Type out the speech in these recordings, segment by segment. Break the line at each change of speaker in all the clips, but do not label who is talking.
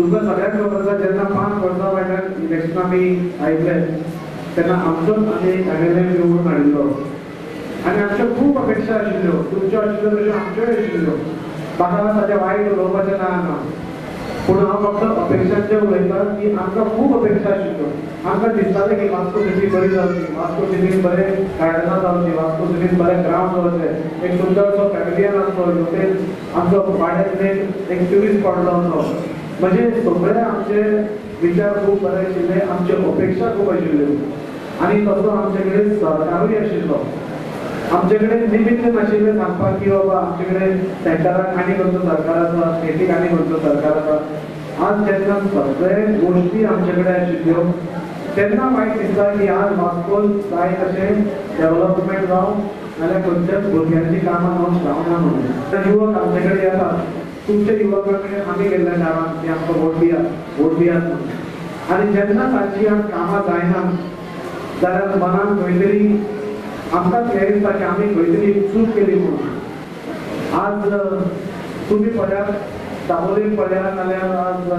तुमकां सगळ्यांक खबर आसा, जेन्ना 5 वर्सां फाटल्यान इलेक्शन आमी आयिल्ले तेन्ना आमचोच आमी एम एल ए निवडून हाडिल्लो आनी आमच्यो खूब अपेक्षा आशिल्ल्यो, तुमच्यो आशिल्ल्यो तश्यो आमच्योय आशिल्ल्यो. म्हाका ताचें वायट उलोवपाचें ना हांगा, पूण हांव फक्त अपेक्षांचें उलयतां की आमकां खूब अपेक्षा आशिल्ल्यो. आमकां दिसतालें की वास्को सिटी बरी जावची, वास्को सिटीन बरें गार्डनां जावची, वास्को सिटीन बरें ग्रावंड जावचें, एक सुंदरसो पॅविलियन आसचो, हेवटेन आमचो वाड्यार एक ट्युरिस्ट स्पॉट जावचो. म्हणजे सगळे आमचे विचार खूब बरे आशिल्ले, आमच्यो अपेक्षा खूब आशिल्ल्यो आनी तसो आमचे कडेन सरकारूय आशिल्लो. आमचे कडेन निमित्त नाशिल्लें सांगपाक की बाबा आमचे कडेन सेंटराक आनी खंयचो सरकार आसा, स्टेटीक आनी खंयचो सरकार आसा. आज जेन्ना सगळे गोश्टी आमचे कडेन आशिल्ल्यो तेन्ना वायट दिसता की आज वास्कोन जाय तशें डेवलपमेंट जावं नाल्यार खंयच्याच भुरग्यांची कामां जावं जावना म्हणून. युवक आमचे कडेन येतात, तुमच्या युवकां कडेन आमी गेल्ल्या गांवांत की आमकां वोट दियात, वोट दियात म्हणून. आनी जेन्ना तांची आज कामां जायना जाल्यार मनान खंय तरी आमकांच हें दिसता की आमी खंय तरी चूक केली म्हणून. आज तुमी पळयात, दाबोलीन पळयात, नाल्यार आज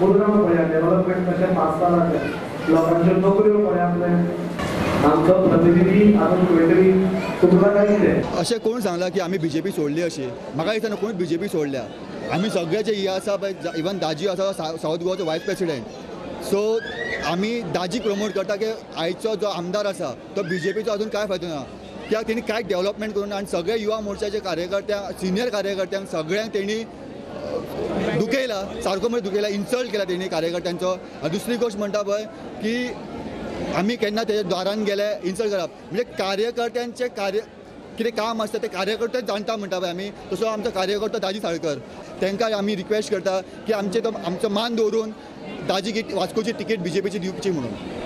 मुरगांव पळयात, डेवलपमेंट कशें फास्ट जालां तें, लोकांच्यो नोकऱ्यो पळयात, आमचो प्रतिनिधी आजून खंय तरी चुकला काय कितें.
अशें कोण सांगलां की आमी बीजेपी सोडली अशी? म्हाका दिसना कोणूच बीजेपी सोडल्या. आमी सगळे जे हे आसा पळय, इवन दाजी आसा सावथ गोवाचो वायस प्रेसिडेंट, सो आमी दाजी प्रमोट करता की आयचो जो आमदार आसा तो बीजेपीचो अजून कांय फायदो ना, कित्याक तेणी कांय डेवलपमेंट करूंक ना. आनी सगळे युवा मोर्चाचे कार्यकर्त्यांक, सिनियर कार्यकर्त्यांक सगळ्यांक तेणी दुखयला, सारको म्हणजे दुखयला, इन्सल्ट केला तेणी कार्यकर्त्यांचो. आनी दुसरी गोश्ट म्हणटा पळय की आमी केन्ना तेज्या द्वारान गेले इन्सल्ट करप म्हणजे कार्यकर्त्यांचें कार्य कितें काम आसता तें कार्यकर्तेच जाणटा म्हणटा पळय आमी. तसो आमचो कार्यकर्तो दाजी साळकर, तांकां आमी रिक्वेस्ट करता की आमचे तो आमचो मान दवरून दाजी वास्कोची तिकेट बीजेपीची दिवची म्हणून.